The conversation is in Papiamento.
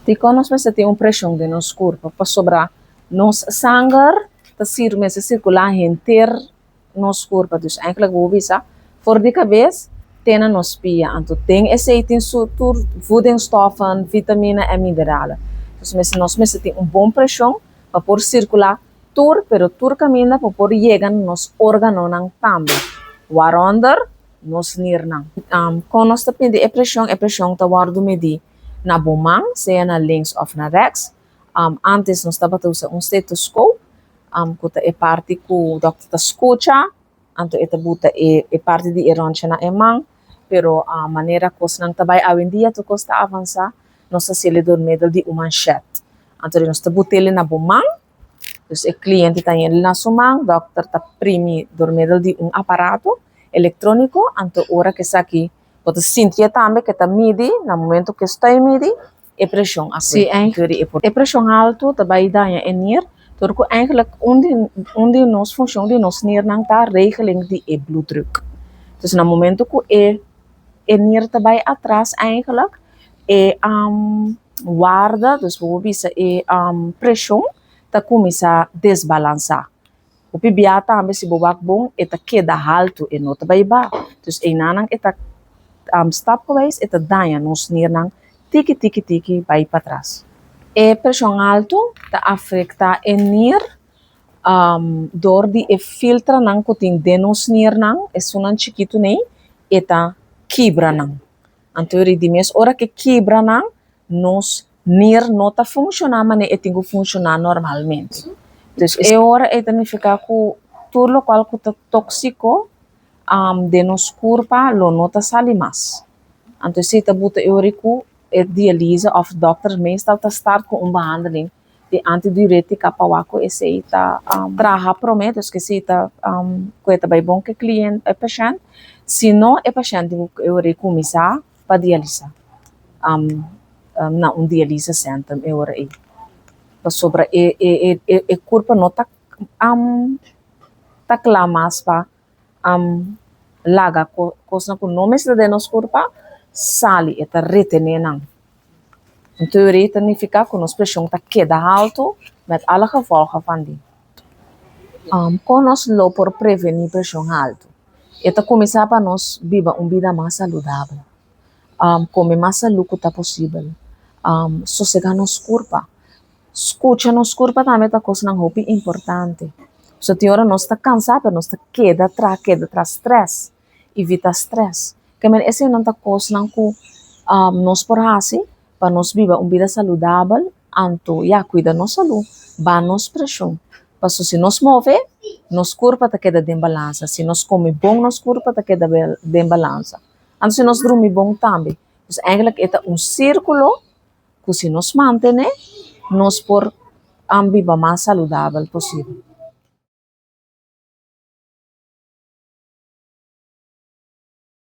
Dikon nos mester tin un preshon den nos kurpa? Pasobra nos sanger ta sir mester sirkulá henter nos kurpa. Dus eigenlijk bo por bisa for di kabes te na nos pia. Anto den esei tin su tur voedingsstoffen, vitamina en mineralen. Dus mester nos mester tin un bon preshon pa por sirkulá tur pero tur kaminda pa por yega na nos órganonan tambe, waaronder nos nirnan. Kon nos ta midi e preshon? E preshon ta wòrdu midí na bo man, sea na links òf na rèks. Ántes nos tabata usa un stetoskop, ku ta e parti ku dòkter ta skucha, anto e ta buta e parti di e ròntje na e man, pero manera kosnan ta bai awendia tur kos ta avansá, nos ta hasiel dor middel di un manshèt. Anto nos ta but'el na bo man, dus e kliente ta yende na su man, dòkter ta primi dor middel di un aparato elektróniko, anto ora ku esaki bo ta sintié tambe ku e ta midi, na momento ku e stoi midi, e preshon a kue. E preshon haltu ta bai daña e nir, dor ku eigenlijk un di un di nos funshon di nos nirnan ta regeling di e bloeddruk. Dus na momento ku e e nir ta bai atras eigenlijk e warda, dus bo por bisa e preshon ta kuminsá desbalansá. Hopi bia tambe si bo wak bon e ta keda haltu, e no ta bai ba. Dus einanan e ta stapgewijs e ta daña nos nirnan tiki tiki tiki bai patras. E preshon haltu ta afektá e nir dor di e filtranan ku tin den nos nirnan, esunnan chikitu nei, e ta kibra nan. Anto di mes ora ke kibra nan, nos nir no ta funshoná manera e tin ku funshoná normalmente. Dus e ora ei ta nifiká ku tur lokual ku ta tóksiko den nos kurpa lo no ta sali mas. Anto esei ta buta e ora ku e dialisa òf dòkter meestal ta start ku un behandeling di antidiurétika pa wak ku esei ta traha promé, dus ku esei ta ku e ta bai bon ku e klien e pashènt. Si no e pashènt tin ku e ora ei kuminsá pa dialisá na un dialisa centrum e ora ei. Pasobra e e e kurpa no ta ta kla mas pa laga kosnan ku no mester den nos kurpa sali, e ta retené nan. Un teoria ta nifiká ku nos preshon ta keda haltu met alle gevolgen van dien. Kon nos lo por prevení preshon haltu? E ta kuminsá pa nos biba un bida mas saludabel, kome mas salú ku ta posibel, sosegá nos kurpa, skucha nos kurpa tambe ta kosnan hopi importante. Pasobra tin ora nos ta kansá pero nos ta keda traha keda traha strès, evitá strès. Kemey eseinan ta kosnan ku nos por hasi pa nos biba un bida saludabel, anto ya kuida nos salú, baha nos preshon. Pasobra si nos move, nos kurpa ta keda den balansa. Si nos kome bon, nos kurpa ta keda den balansa. Anto si nos drumi bon tambe. Pues eigenlijk e ta un sírkulo ku si nos mantené, nos por biba mas saludabel posibel.